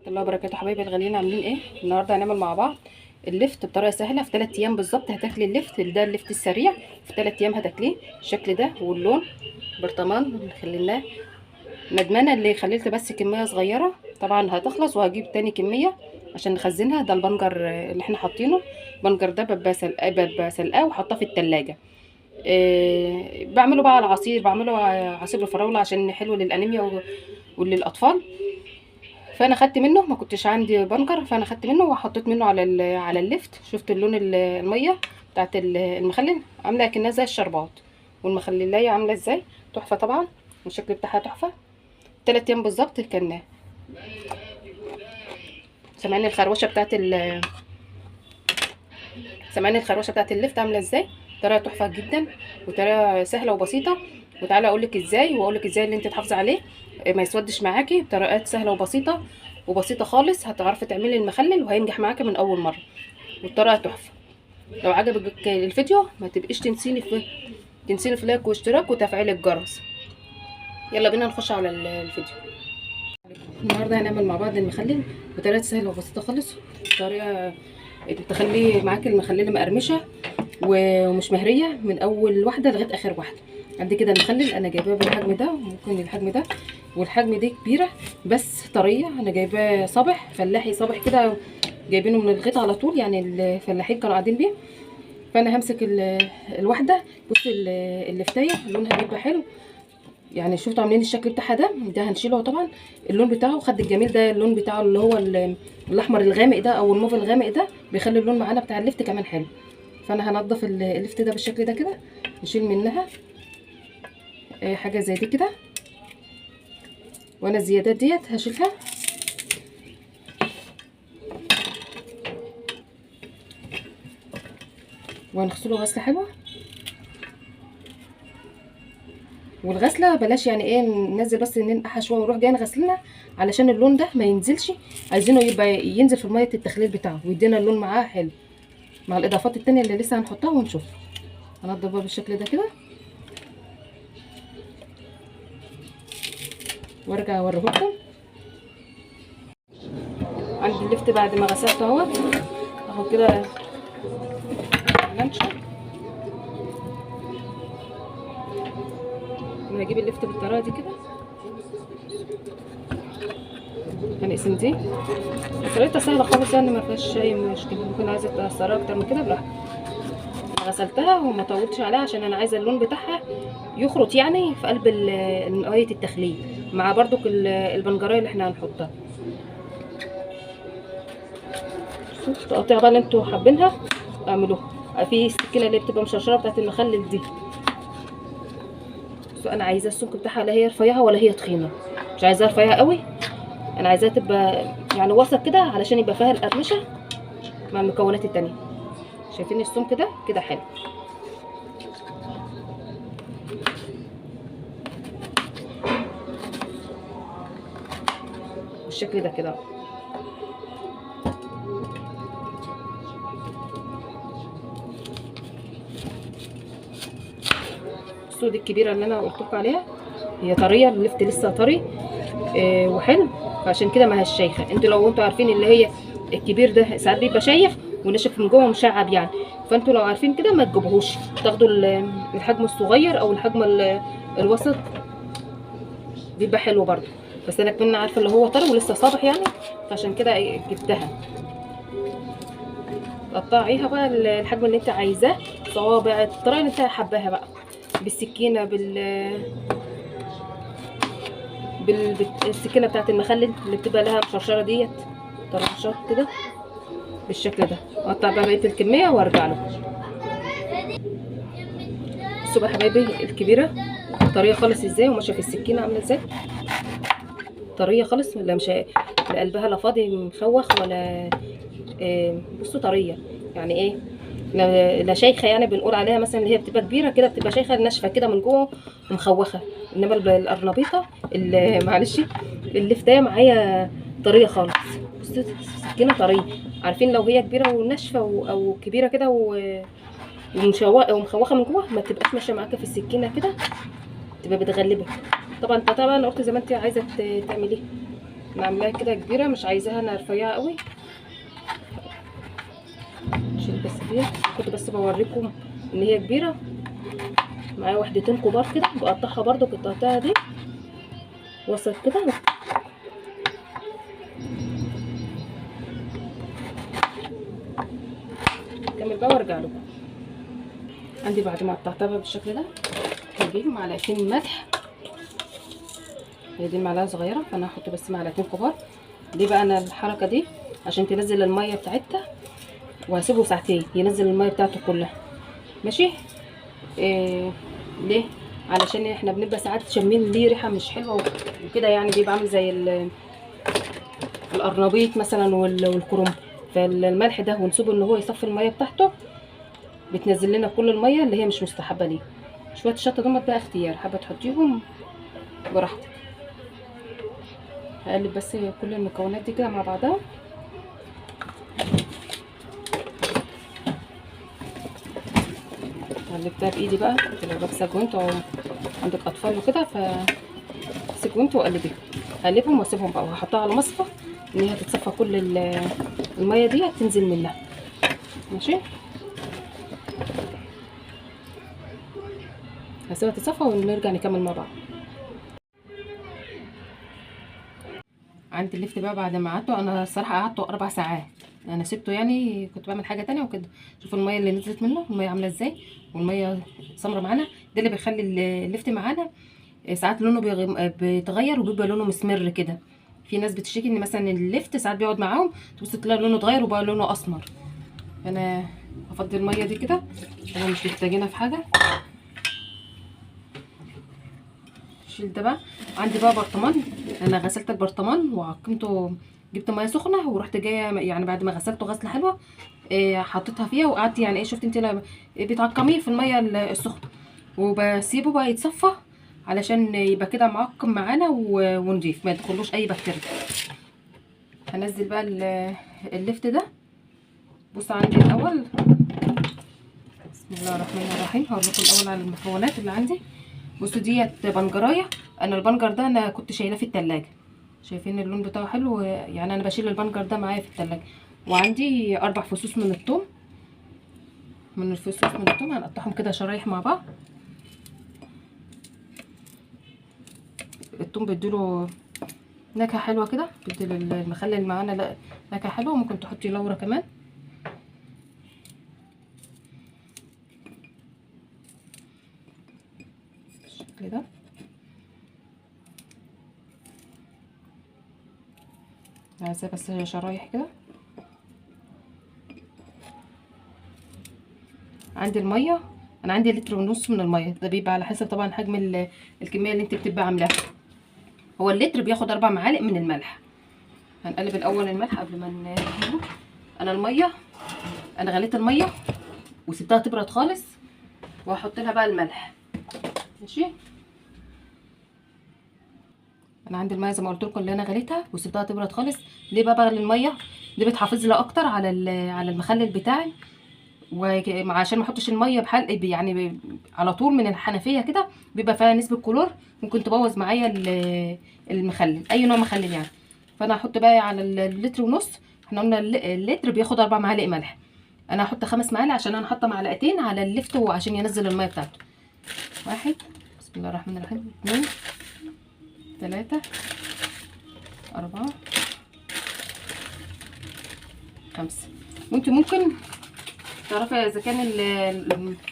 الله وبركاته حبايبي الغاليين، عاملين ايه؟ النهارده هنعمل مع بعض اللفت بطريقة سهلة في 3 ايام بالظبط. هتاكلي اللفت ده، اللفت السريع، في 3 ايام هتاكليه الشكل ده واللون. برطمان اللي خليناه ندمانه اللي خليت بس كمية صغيرة، طبعا هتخلص وهجيب تاني كمية عشان نخزنها. ده البنجر اللي احنا حاطينه، البنجر ده ببقى سلقاه وحطاه في التلاجة. بعمله بقى على العصير، بعمله عصير الفراوله عشان حلو للانيميا وللاطفال. فانا خدت منه، ما كنتش عندي بنجر، فانا خدت منه وحطيت منه على اللفت. شفت اللون المية بتاعت المخلل عامله كأنها زي الشربات، والمخللايه عامله ازاي تحفة طبعا، والشكل بتاعها تحفة. 3 ايام بالظبط كلناه. سامعين الخروشه بتاعت سامعين الخروشه بتاعت اللفت عامله ازاي؟ طريقه تحفة جدا وطريقه سهلة وبسيطة، وتعالى اقول لك ازاي، واقول لك ازاي اللي انت تحافظي عليه ما يسودش معاكي، بطريقات سهلة وبسيطة خالص. هتعرفي تعملي المخلل وهينجح معاكي من اول مرة، والطريقة تحفة. لو عجبك الفيديو ما تبقيش تنسيني في لايك واشتراك وتفعيل الجرس. يلا بينا نخش على الفيديو. النهارده هنعمل مع بعض المخلل بطريقة سهلة وبسيطة خالص، طريقه تخلي معاكي المخلله مقرمشه ومش مهريه من اول واحدة لغاية اخر واحدة. عندي كده المخلل انا جايباه بالحجم ده، ممكن الحجم ده والحجم دي كبيرة بس طرية. انا جايباه صبح فلاحي، صبح كده جايبينه من الغيط على طول، يعني الفلاحين كانوا قاعدين بيه. فانا همسك الواحدة. بصوا اللفتايه لونها بيبقى حلو، يعني شفتوا عاملين الشكل بتاعها ده، ده هنشيله طبعا. اللون بتاعه خد الجميل ده، اللون بتاعه اللي هو الاحمر الغامق ده او الموف الغامق ده، بيخلي اللون معانا بتاع اللفت كمان حلو. فانا هنضف اللفت ده بالشكل ده كده، نشيل منها حاجة زي دي كده، وانا الزيادات ديت هشيلها. وهنغسله غسله حلوة، والغسله بلاش يعني ايه، ننزل بس ننقعها شوية ونروح جاي نغسلها علشان اللون ده ما ينزلش، عايزينه يبقى ينزل في مية التخليل بتاعه ويدينا اللون معاه حلو، مع الاضافات التانية اللي لسه هنحطها ونشوف. هنضف بقى بالشكل ده كده وارجع اوريهولكم. عندي اللفت بعد ما غسلته اهوت اهو كده لانشا. انا هجيب اللفت بالطريقة دي كده، هنقسم دي. طريقتها سهلة خالص، يعني ما فيهاش اي مشكلة. ممكن عايزه تقصرها اكتر من كده براحتك. غسلتها وما طولتش عليها عشان انا عايزه اللون بتاعها يخرط يعني في قلب مية التخليل، مع برضك البنجريه اللي احنا هنحطها. تقطيع بقى اللي انتوا حابينها اعملوها. في السكينة اللي بتبقى مشرشره بتاعت المخلل دي، بس انا عايزه السمك بتاعها لا هي رفيعة ولا هي تخينة، مش عايزاها رفيعة قوي، انا عايزاها تبقى يعني وسط كده علشان يبقى فيها القرمشه مع المكونات التانية. شايفين السمك ده كده حلو. بالشكل ده كده. بصوا دي الكبيرة اللي انا قلت لكم عليها، هي طرية، اللفت لسه طري وحلو، فعشان كده ما هيش شيخه. انتوا لو انتوا عارفين اللي هي الكبير ده ساعات بيبقى شيخ ونشف من جوه ومشعب يعني، فانتوا لو عارفين كده ما تجيبوهوش، تاخدوا الحجم الصغير او الحجم الوسط بيبقى حلو برده. بس انا كمان عارفه اللي هو طري ولسه صابح يعني، فعشان كده جبتها. قطعيها بقى الحجم اللي انت عايزاه، صوابع، الطريقة اللي انت حباها بقى، بالسكينة، بالسكينة بتاعت المخلل اللي بتبقى لها مشرشره ديت، طرنشات كده بالشكل ده. اقطع بقى بقية الكمية وارجع لكم. بصوا بقى حبايبي الكبيرة طرية خالص ازاي، وماشية في السكينة عامله ازاي، طرية خالص، ولا مش لا قلبها لا فاضي مخوخ ولا بصوا طرية يعني ايه، لا شيخه يعني، بنقول عليها مثلا اللي هي بتبقى كبيرة كده بتبقى شيخه ناشفة كده من جوه ومخوخه. انما القرنبيطه اللي معلش اللفتايه معايا طرية خالص. بصوا السكينة طرية، عارفين لو هي كبيرة وناشفه او كبيرة كده ومخوخه من جوه ما تبقاش ماشية معاكي في السكينة كده، تبقى بتغلبك. طبعا انت طبعا قلت زي ما انت عايزه تعمليه. انا عاملاها كده كبيرة، مش عايزاها انا رفيعة قوي. شيل بس دي، كنت بس بوريكم ان هي كبيرة. معايا وحدتين كبار كده، بقطعها برده قطعتها دي وسط كده. اكمل بقى وارجع لكم. عندي بعد ما قطعتها بقى بالشكل ده، هجيب معلقتين ملح، هي دي معلقه صغيرة فانا هحط بس معلقتين كبار. ليه بقى انا الحركة دي؟ عشان تنزل المية بتاعتها، وهسيبه ساعتين ينزل المية بتاعته كلها. ماشي. ليه؟ علشان احنا بنبقى ساعات شامين ليه ريحه مش حلوة وكده، يعني بيبقى عامل زي القرنبيط مثلا والكرنب. فالملح ده ونسيبه ان هو يصفي المية بتاعته، بتنزل لنا كل المية اللي هي مش مستحبة ليه. شوية الشطه دول بقى اختيار، حابة تحطيهم براحتك. هقلب بس كل المكونات دي كده مع بعضها. قلبتها بايدي بقى، لو لابسه جوانت او عندك اطفال وكده ف جوانت وقلبيهم. هقلبهم واسيبهم بقى، وهحطها على مصفى ان هي تتصفى كل المية دي تنزل منها. ماشي، هسيبها تتصفى ونرجع نكمل مع بعض. عندي اللفت بقى بعد ما قعدته، انا الصراحة قعدته 4 ساعات، انا سبته يعني كنت بعمل حاجة تانية وكده. شوفوا المية اللي نزلت منه، المية عامله ازاي، والمية سمرة معانا. ده اللي بيخلي اللفت معانا ساعات لونه بيتغير وبيبقى لونه مسمر كده. في ناس بتشتكي ان مثلا اللفت ساعات بيقعد معاهم تبص تلاقي لونه اتغير وبقى لونه اسمر. انا هفضي المية دي كده، انا مش محتاجينها في حاجة. شيل ده بقى. عندي بقى برطمان، انا غسلت البرطمان وعقمته، جبت مية سخنة ورحت جاية يعني بعد ما غسلته غسله حلوة حطيتها فيها وقعدت يعني ايه، شفت انت لما بتعقميه في المية السخنة، وبسيبه بقى يتصفى علشان يبقى كده معقم معانا ونضيف ما يدخلوش اي بكتيريا. هنزل بقى اللفت ده. بص عندي الاول، بسم الله الرحمن الرحيم، هقول لكم الاول على المكونات اللي عندي. بصوا ديت بنجرايه، انا البنجر ده انا كنت شايلاه في التلاجة، شايفين اللون بتاعه حلو يعني، انا بشيل البنجر ده معايا في التلاجة. وعندي 4 فصوص من الثوم، من الفصوص من الثوم هنقطعهم كده شرايح مع بعض. الثوم بيديله نكهة حلوة كده، بيدي المخلل معانا نكهة حلوة. ممكن تحطي لورا كمان. بالشكل ده. عايزاه بس شرايح كده. عندي المية، انا عندي 1.5 لتر من المية، ده بيبقى على حسب طبعا حجم الكمية اللي انت بتبقى عاملاها. هو اللتر بياخد 4 معالق من الملح. هنقلب الاول الملح قبل ما نجيبه. انا المية، انا غليت المية وسبتها تبرد خالص، وهحط لها بقى الملح. ماشي، انا عندي المية زي ما قلت لكم اللي انا غليتها وسبتها تبرد خالص. ليه بقى بغلي المية دي؟ بتحافظ لها اكتر على المخلل بتاعي، وعشان ما احطش المية بحلق يعني على طول من الحنفية كده، بيبقى فيها نسبه كلور ممكن تبوظ معايا المخلل، اي نوع مخلل يعني. فانا هحط بقى على 1.5 لتر، احنا قلنا اللتر بياخد 4 معالق ملح، انا هحط 5 معالق عشان انا حاطه معلقتين على اللفت وعشان ينزل المية بتاعته. 1، بسم الله الرحمن الرحيم، 2، 3، 4، 5. وانت ممكن تعرفي اذا كان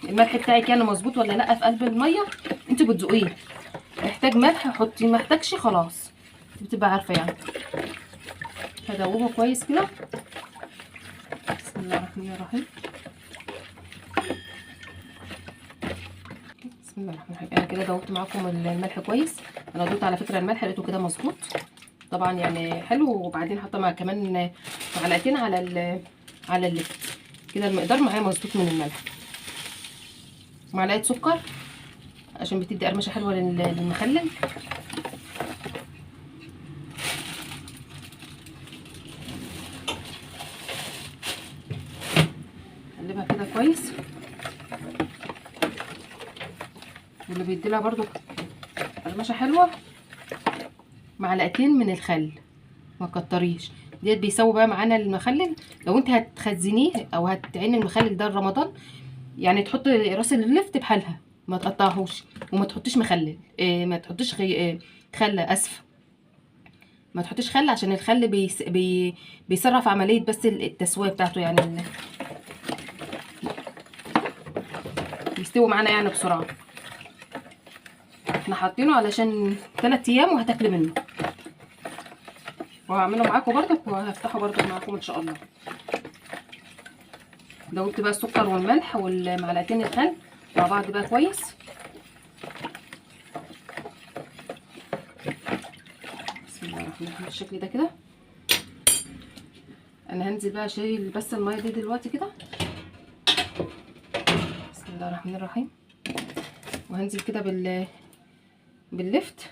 الملح بتاعك يعني مظبوط ولا لا في قلب المية، انت بتذوقيه. محتاج ملح حطي، ما احتاجش خلاص، انت بتبقى عارفه يعني. هدوبه كويس كده، بسم الله الرحمن الرحيم، بسم الله الرحمن الرحيم. انا كده دوبت معاكم الملح كويس. انا دوبت على فكرة الملح، لقيته كده مظبوط طبعا يعني حلو. وبعدين حاطه مع كمان معلقتين على اللفت كده، المقدار معايا مظبوط من الملح. معلقه سكر عشان بتدي قرمشه حلوة للمخلل. قلبها كده كويس. واللي بيدي لها برده قرمشه حلوة معلقتين من الخل. ما تكتريش. ديت بيسوي بقى معانا المخلل. لو انت هتخزنيه او هتعيني المخلل ده لرمضان، يعني تحطي راس اللفت بحالها، ما تقطعهوش، وما تحطيش مخلل، ما تحطيش خل، اسف، ما تحطيش خل، عشان الخل بيسرع في عملية بس التسوية بتاعته، يعني بيستوي معانا يعني بسرعة. احنا حاطينه علشان 3 ايام وهتاكلي منه. وهعمله معاكم برضك وهفتحه برضك معاكم ان شاء الله. دوبت بقى السكر والملح والمعلقتين الخل مع بعض بقى كويس. بسم الله الرحمن الرحيم. بالشكل ده كده. انا هنزل بقى اشيل بس المية دي دلوقتي كده. بسم الله الرحمن الرحيم. وهنزل كده باللفت.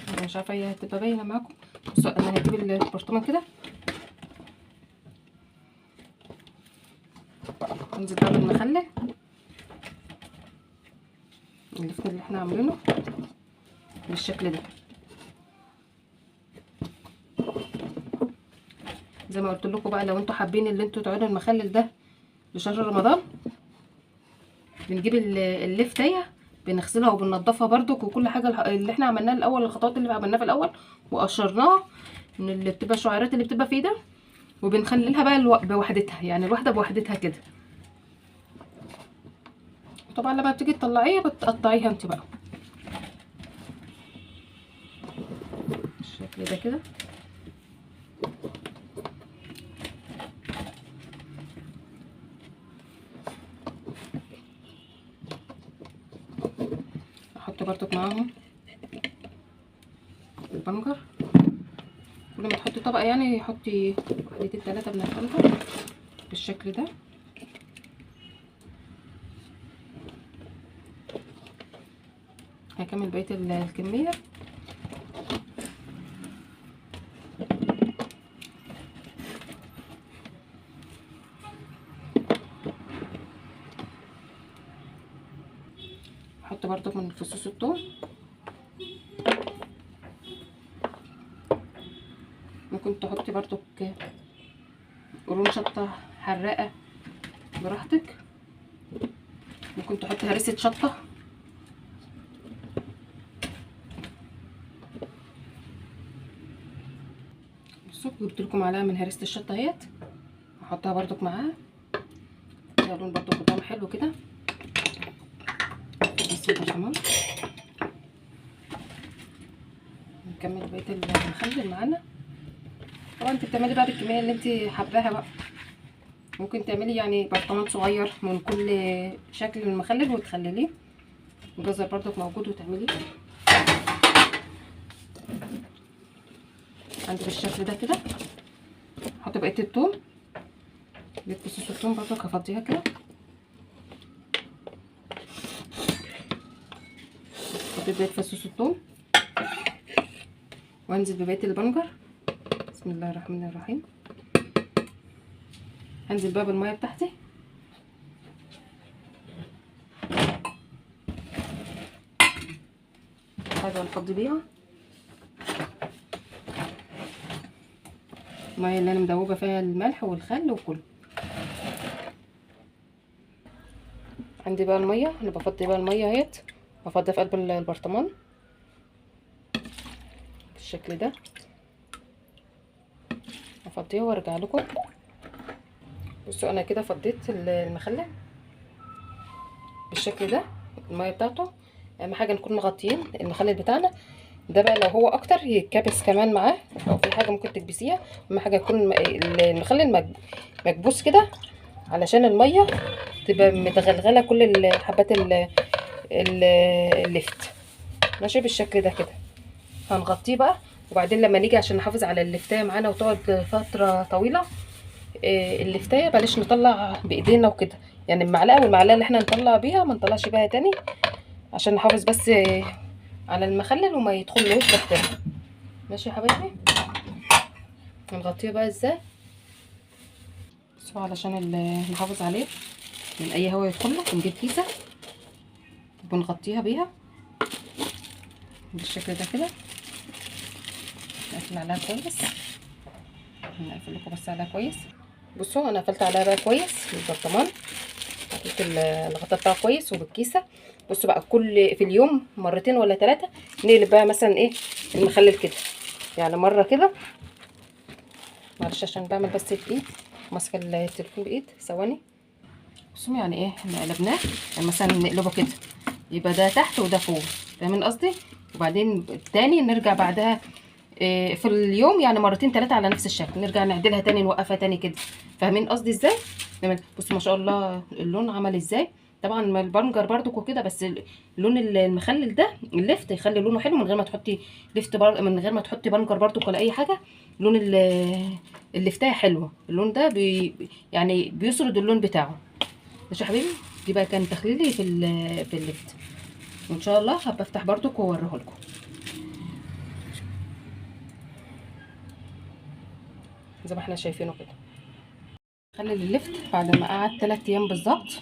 انا مش عارفه هي هتبقى باينة معاكم. بصوا انا هجيب البرطمان كده، انزل بقى بالمخلل اللفت اللي احنا عاملينه بالشكل ده. زي ما قلت لكم بقى، لو انتوا حابين اللي انتوا تعملوا المخلل ده لشهر رمضان، بنجيب اللفتيه بنغسلها وبننضفها برضك، وكل حاجة اللي احنا عملناها الاول، الخطوات اللي عملناها في الاول وقشرناها من اللي بتبقى الشعيرات اللي بتبقى فيه ده، وبنخللها بقى بوحدتها، يعني الواحدة بوحدتها كده. طبعا لما بتيجي تطلعيها بتقطعيها انت بقى بالشكل ده كده. احط برضك معاهم البنجر. كل ما تحطي طبقه يعني حطي واحدتين 3 من البنجر بالشكل ده. هكمل بقية الكمية. احط برضك من فصوص الثوم. ممكن تحطي برضك قرون شطه حراقه براحتك، ممكن تحطي هريسه شطه. بصوا جبت لكم معلقه من هريسه الشطه اهيت، هحطها برضك معاها، فيها لون برضك وطعم حلو كده. بس تمام. نكمل بقية المخلل معانا. طبعا انت بتعملي بقى بالكمية اللي انت حباها بقى، ممكن تعملي يعني برطمان صغير من كل شكل من المخلل وتخلليه. الجزر برضك موجود وتعمليه عندي بالشكل ده كده. احط بقية الثوم، بقية فصوص الثوم برضك هفضيها كده. حطيت بقية فصوص الثوم وانزل ببقية البنجر. بسم الله الرحمن الرحيم. هنزل بقى بالمية بتاعتي. حاجة هنفضي بيها المية اللي انا مدوبه فيها الملح والخل وكله. عندي بقى المية، انا بفضي بقى المية اهيت، بفضيها في قلب البرطمان بالشكل ده. افضيها وارجع لكم. بصوا انا كده فضيت المخلل بالشكل ده، المية بتاعته. اهم حاجة نكون مغطيين المخلل بتاعنا ده بقى، لو هو اكتر يتكبس كمان معاه، لو في حاجة ممكن تكبسيها. اهم حاجة يكون المخلل مكبوس كده علشان المية تبقى متغلغله كل حبات اللفت. ماشي بالشكل ده كده. هنغطيه بقى، وبعدين لما نيجي عشان نحافظ على اللفتايه معانا وتقعد فترة طويلة، اللفتايه بلاش نطلع بايدينا وكده، يعني المعلقة، والمعلقه اللي احنا نطلع بيها ما نطلعش بيها تاني، عشان نحافظ بس على المخلل وما يدخلوش بكتيريا. ماشي يا حبايبي. هنغطيه بقى ازاي؟ بصوا علشان نحافظ عليه من اي هواء يدخله، بنجيب كيسه وبنغطيها بيها بالشكل ده كده. نقفل عليها كويس، نقفل لكم بس عليها كويس. بصوا انا قفلت عليها بقى كويس بالبرطمان، حطيت الغطا بتاعه كويس وبالكيسه. بصوا بقى كل في اليوم مرتين ولا 3 نقلب بقى مثلا ايه المخلل كده، يعني مرة كده، معلش عشان بعمل بس بايد، ماسكه التليفون بايد ثواني. بصوا يعني ايه احنا قلبناه، يعني مثلا نقلبه كده يبقى ده تحت وده فوق، فاهمين قصدي؟ وبعدين تاني نرجع بعدها إيه في اليوم، يعني مرتين 3 على نفس الشكل، نرجع نعدلها تاني، نوقفها تاني كده، فاهمين قصدي ازاي؟ تمام. بصوا ما شاء الله اللون عمل ازاي. طبعا ما البنجر برضو كده، بس لون المخلل ده اللفت يخلي لونه حلو من غير ما تحطي لفت من غير ما تحطي بنجر برضو ولا اي حاجة. لون اللفتايه حلوة، اللون ده يعني بيسرد اللون بتاعه. ماشي يا حبيبي، دي بقى كان تخليلي في اللفت، وان شاء الله هبقى افتح برضو واوريه لكم زي ما احنا شايفينه كده. خلي اللفت بعد ما قعد 3 ايام بالظبط،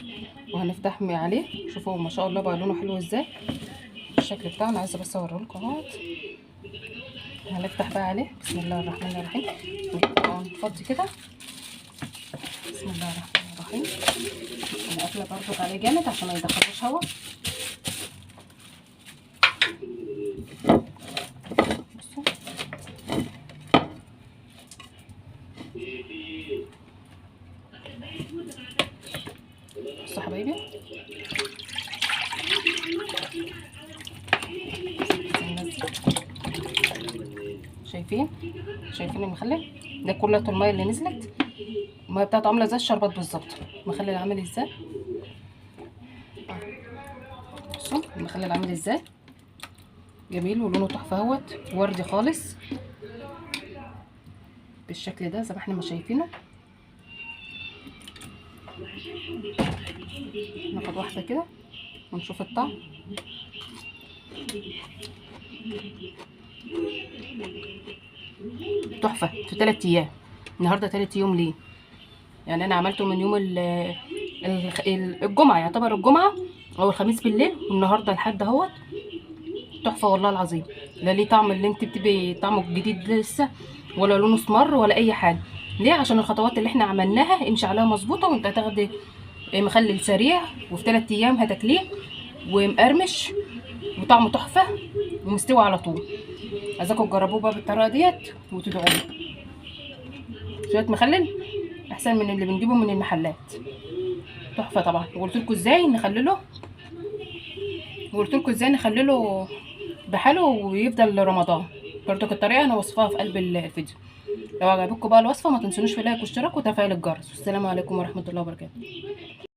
وهنفتح عليه. شوفوا ما شاء الله بقى لونه حلو ازاي، الشكل بتاعه. انا عايزه بس اوريه لكم اهوت. هنفتح بقى عليه، بسم الله الرحمن الرحيم، نفضي كده، بسم الله الرحمن الرحيم. انا قافله برضو عليه جامد عشان ما يدخلوش هوا. بصوا بصوا حبايبي، شايفين المخلل ده كله، المية اللي نزلت، المية بتاعته عامله زي الشربات بالظبط. المخلل عامل ازاي؟ بصوا المخلل عامل ازاي، جميل ولونه تحفة اهوت، وردي خالص بالشكل ده زي ما احنا ما شايفينه. ناخد واحدة كده ونشوف الطعم. تحفة في 3 ايام، النهارده 3 يوم ليه، يعني انا عملته من يوم الجمعة، يعتبر الجمعة او الخميس بالليل، والنهارده لحد اهوت. تحفة والله العظيم، لا ليه طعم اللي انت بتبقي طعمه الجديد لسه، ولا لونه اسمر ولا اي حاجة. ليه؟ عشان الخطوات اللي احنا عملناها امشي عليها مظبوطة، وانت هتاخدي مخلل سريع وفي 3 ايام هتاكليه ومقرمش وطعمه تحفة ومستوي على طول. عايزاكم تجربوه بقى بالطريقة ديت وتدعوا لي. شوية مخلل احسن من اللي بنجيبه من المحلات، تحفة طبعا. وقلت لكم ازاي نخلله، وقلت لكم ازاي نخلله بحاله ويفضل لرمضان. برضو الطريقة انا وصفها في قلب الفيديو. لو عجبتكم بقى الوصفة ما تنسونوش في لايك واشتراك وتفعيل الجرس. والسلام عليكم ورحمة الله وبركاته.